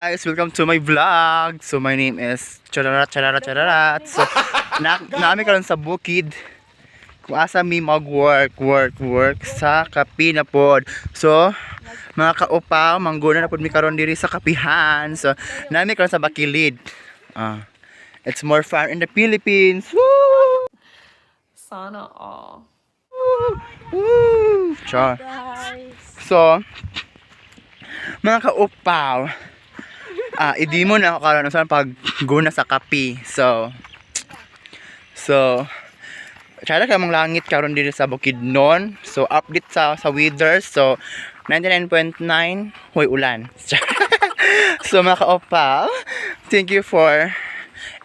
Guys, welcome to my vlog. So my name is Chararat Chararat Chararat. So naami karon sa bukid. Kung asa mi work sa kapi na pod. So mga kaupaw, mangguna na pod mi karon diri sa kapihan. So naami karon sa Bakilid. It's more fun in the Philippines. Woo! Sana all. Woo! Char. So mga kaupaw, idi mo na ako karon sa pagguna sa kapi. So tsara ka mong langit karon dito sa Bukidnon. So update sa weather. So 99.9 hoy ulan. So mga kaopaw, thank you for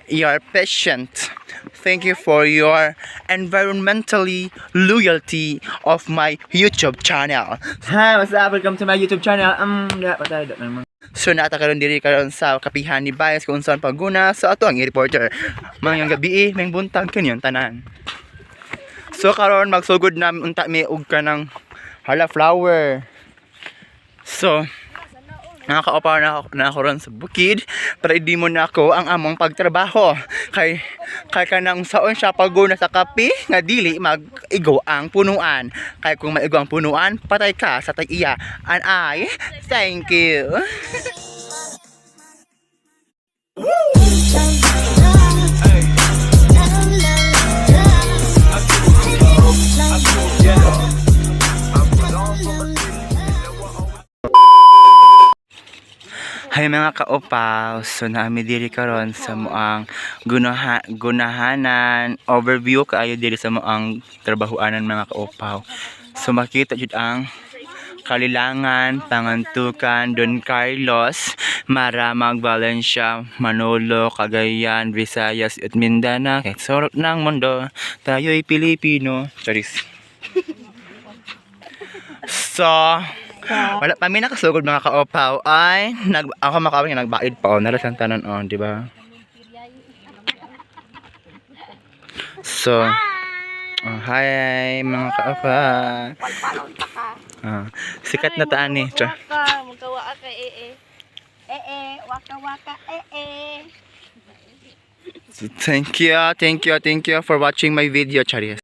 your patience. Thank you for your environmentally loyalty of my YouTube channel. Hi, what's up? Welcome to my YouTube channel. So natakaroon diri karon sa kapihan ni Bias kung saan pagguna sa ato ang reporter. Mga gabi, may buntag kanyon tanan. So karon magsugod na unta mi og kanang hala flower. So nakakaupaw na ako ron sa bukid para hindi mo na ako ang among pagtrabaho kay kanang saon siya pagguna sa kapi nga dili mag-igo ang punuan, kay kung maigo ang punuan patay ka sa tag-iya. And I thank you. Hay mga kaopaw, so naami diri karon sa moang gunahanan overview kaayo diri sa moang trabahoanan mga kaopaw. So makita jud ang Kalilangan, Pangantukan, Don Carlos, Maramag, Valencia, Manolo, Cagayan, Visayas at Mindanao. Kahit sorot ng mundo, tayo'y Pilipino. Charis. So wala pa mi nakasugod mga kaopaw ay ako makawin nga nagbaid pa naras ang tanan di ba? So hi mga kaopaw. Sikat na taan ni. Magkawa ka waka Thank you for watching my video, Charis.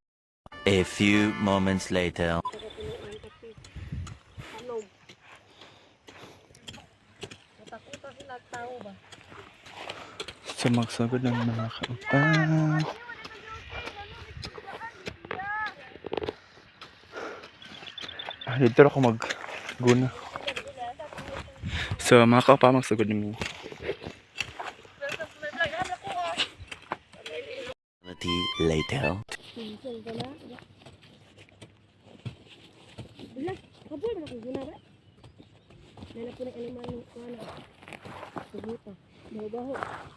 A few moments later. So magsugod ng mga kaopaw. Dito ako magguna. So mga kaopaw, magsugod nimo. Later.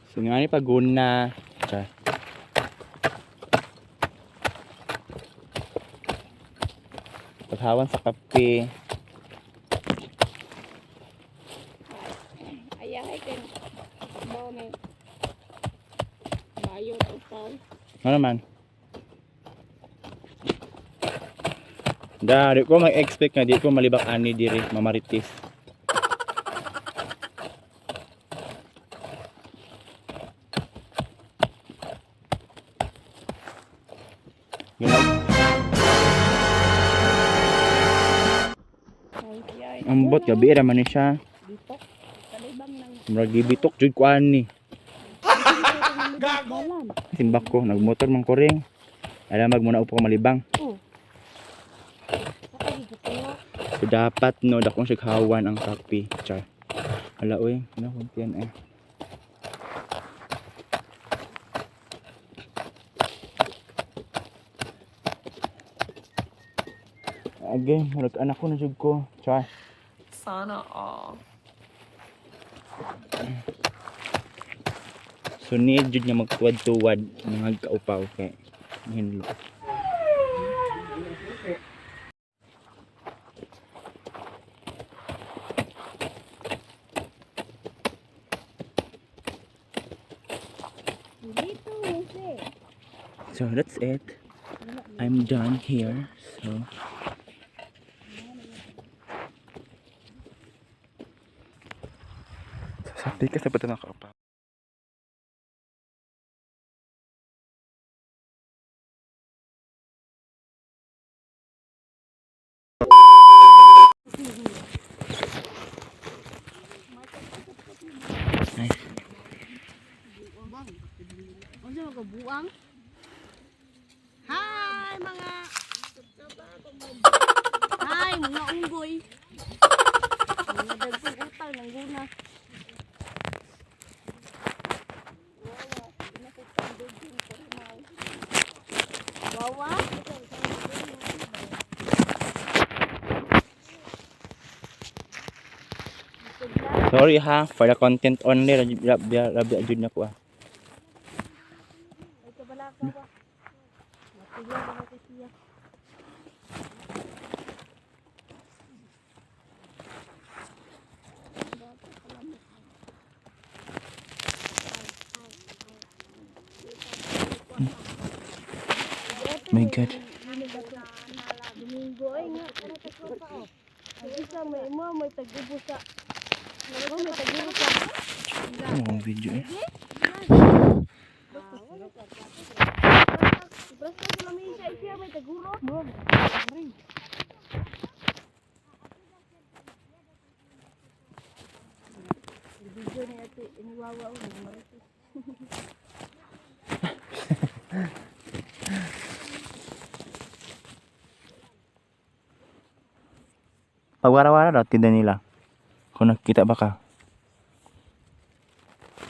So nga ni paguna. Paghawan sa kape. Ayahay ka mo may mayo upaw. Ano naman? Di ko mag-expect na di ko malibak ani diri mamaritis. Ang bot gabi ra man ni siya. Murag gibitok jud ko ani. Simbak ko nagmotor man ko ring. Alam muna upo ko malibang. So dapat no dakong sighawan ang kape, char. Hala oy, ano kuntian Again, murag anak ko na jud ko, char. Sana all. So need jud nga magtuwad-tuwad mga kaupaw kay hinlo. So that's it. I'm done here. So Sabi ka sa mga kaupaw. Ano mga buang? Hi mga Hi mga unggoy. Mga dagkong utang ng guna. Wawa. Sorry ha, for the content only, rabi ajud na ko ah. Ay kabalaka ba? Matigaw ba natin siya? My God. Domingo ay nga kana ta ko pa. Ang isa may tagubo sa. May tagubo sa. Ano ang video eh? Basta sa lamisa siya may taguro. Video ni ate iniwawa o marites. Pag wara-wara daw, tinda nila. Kung nakikita ba ka?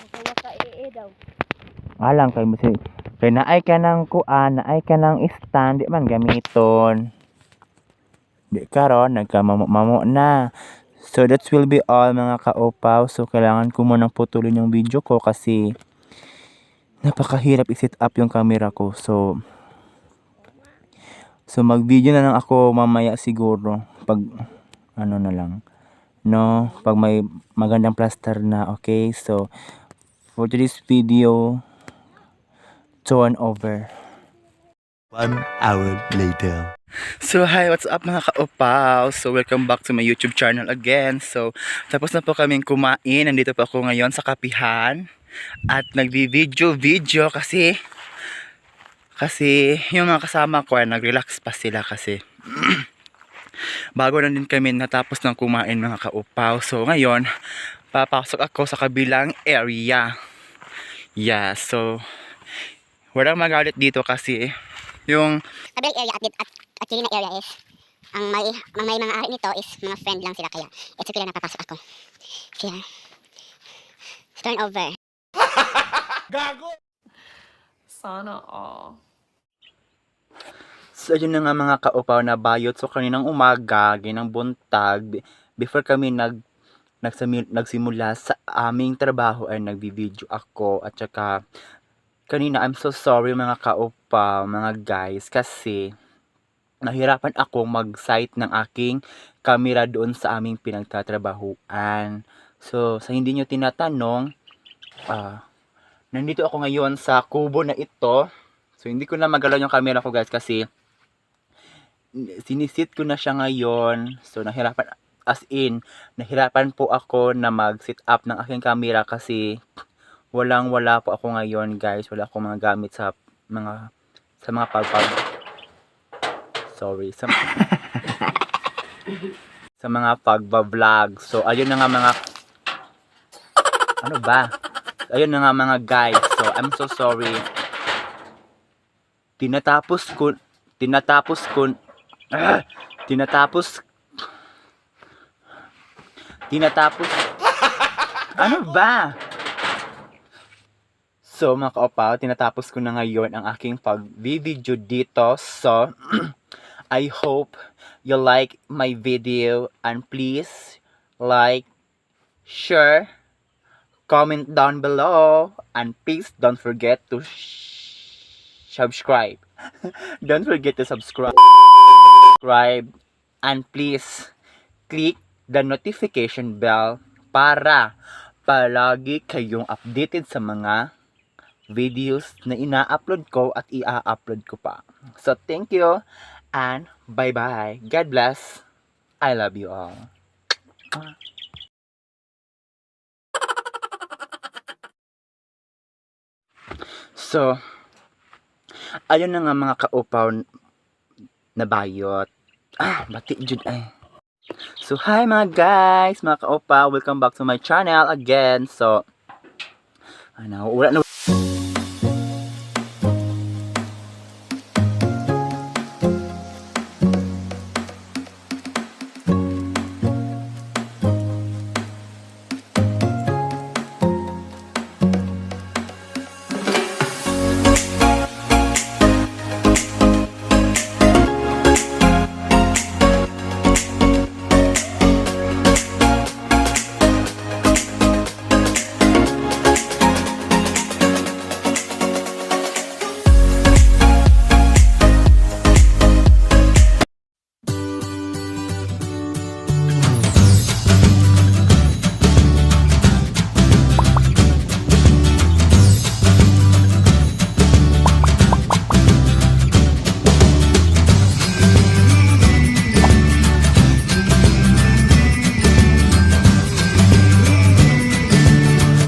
Makawaka daw. Alang kay masi. Kay naay ka ng kuan, naay ka ng stand, di man gamiton. Di karon nagkamamo na. So that will be all mga kaupaw. So kailangan ko munang putulin yung video ko kasi napakahirap i-set up yung camera ko. So mag-video na lang ako mamaya siguro pag ano na lang. No, pag may magandang plaster na, okay? So for today's video, turn over. 1 hour later. So hi, what's up mga kaupaw? So welcome back to my YouTube channel again. So tapos na po kaming kumain. Nandito po ako ngayon sa kapihan. At nagbi-video kasi yung mga kasama ko ay nag-relax pa sila kasi bago na din kami natapos ng kumain mga kaupaw. So ngayon, papasok ako sa kabilang area. Yeah, so walang magalit dito kasi yung kabilang area at yun na area is ang may mga ari nito is mga friend lang sila kaya ito kaya napapasok ako kaya turn over. Sana all. so yun na nga mga kaupaw na bayot. So kaninang umaga, ginang buntag, before kami nagsimula sa aming trabaho ay nagbi-video ako at saka kanina I'm so sorry mga kaupaw, mga guys, kasi nahirapan ako mag-sight ng aking camera doon sa aming pinagtatrabahuan. So sa hindi nyo tinatanong, nandito ako ngayon sa kubo na ito. So hindi ko na magalaw yung camera ko guys kasi sinisit ko na siya ngayon. So nahirapan, as in nahirapan po ako na mag-set up ng aking camera kasi wala po ako ngayon guys. Wala akong mga gamit sa mga sorry sa mga pagba-vlog. So ayun na nga mga ano ba? Ayun na nga mga guys. So I'm so sorry. Tinatapos ano ba? So mga kaupaw, tinatapos ko na ngayon ang aking pag-video dito. So I hope you like my video and please like, share, comment down below, and please don't forget to subscribe. Don't forget to subscribe. And please click the notification bell para palagi kayong updated sa mga videos na ina-upload ko at i-upload ko pa. So thank you and bye-bye. God bless. I love you all. So, ayun na nga mga kaupaw na bayot. Bati jud ay. So, hi mga guys, mga kaupaw, welcome back to my channel again. So, wala na